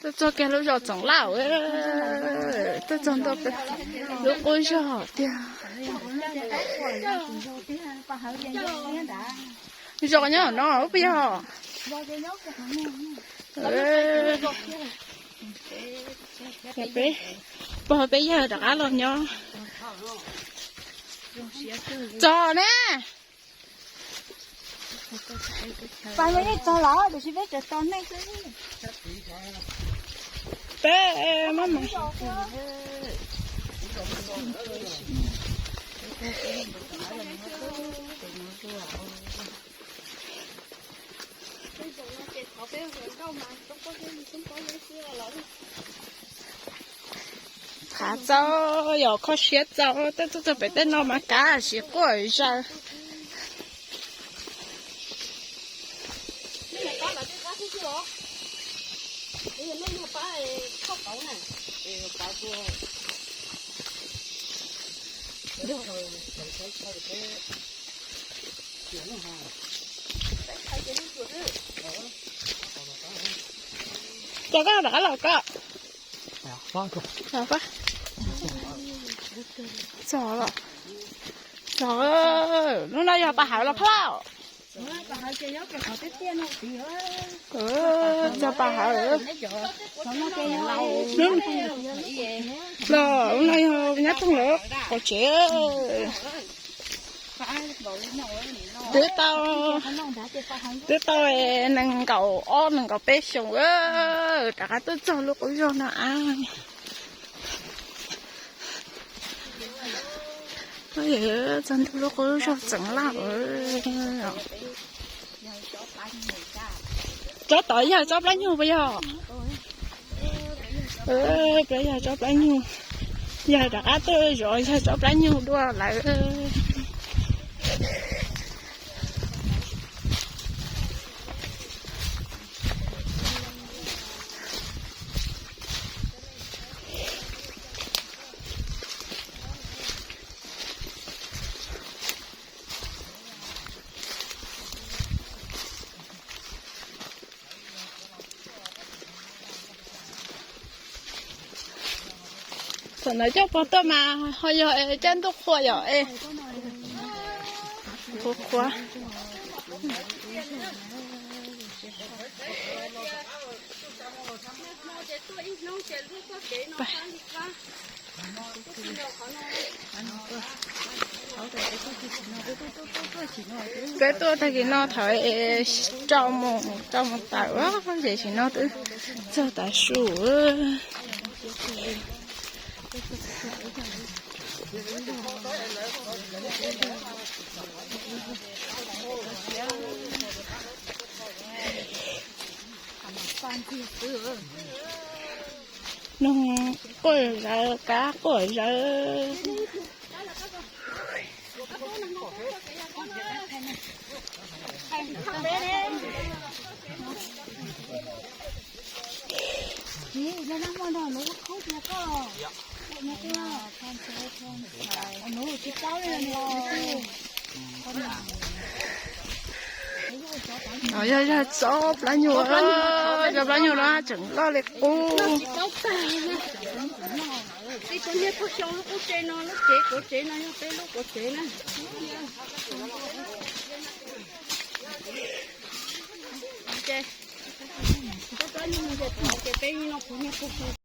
Tuaj txog kiag lub zos Txoov Laj, tuaj txog ntua lub qub zos tiag. Zos nyob no puas yog? Pog peb yawg rov qab los nyob. Txog ne. Pab yeej txog lawm tiam sis peb tseem tos nej xwb. Peb maj mam. Qhav txaus, yog kho siab txaus, tej tuaj txog pem tej no mas kav siab quaj zaws. Ces koj rov qab los koj. Txog, txog, lub no yog pas hawv los phaj. Txog pas hawv. Los lub no yog nyab thooj lawv qhov tsev. Twb tau, twb tau nees nkaum ob nees nkaum peb xyoos rov qab tuaj txog lub qub zos no a. Txog ntua lub qub zos Txoov Laj. Tsob tod yog tsob plab nyuj puas yog? Puas yog tsob plab nyuj? Yog rov qab tuaj zov yog tsob plab nyuj dua lawm. Thaum ntawd coj pog tuaj mas ho yog es caij ntuj qhua yom es. Qhuav qhuav. Peb tuaj tag kis no thaum rau moos, rau moos tawm ces sim no twb txog tav su. Noog quaj zawv, kab quaj zawv. No yog zaj tsob plab nyuj, tsob plab nyuj no tseem loj li qub. Peb cov niag pog xyoo lub qub tsev no, lub tsev kuv tsev no yog peb lub kuv tsev na. Ces tsob plab nyuj ces thaum ces peb no kuv niag pog xyoo.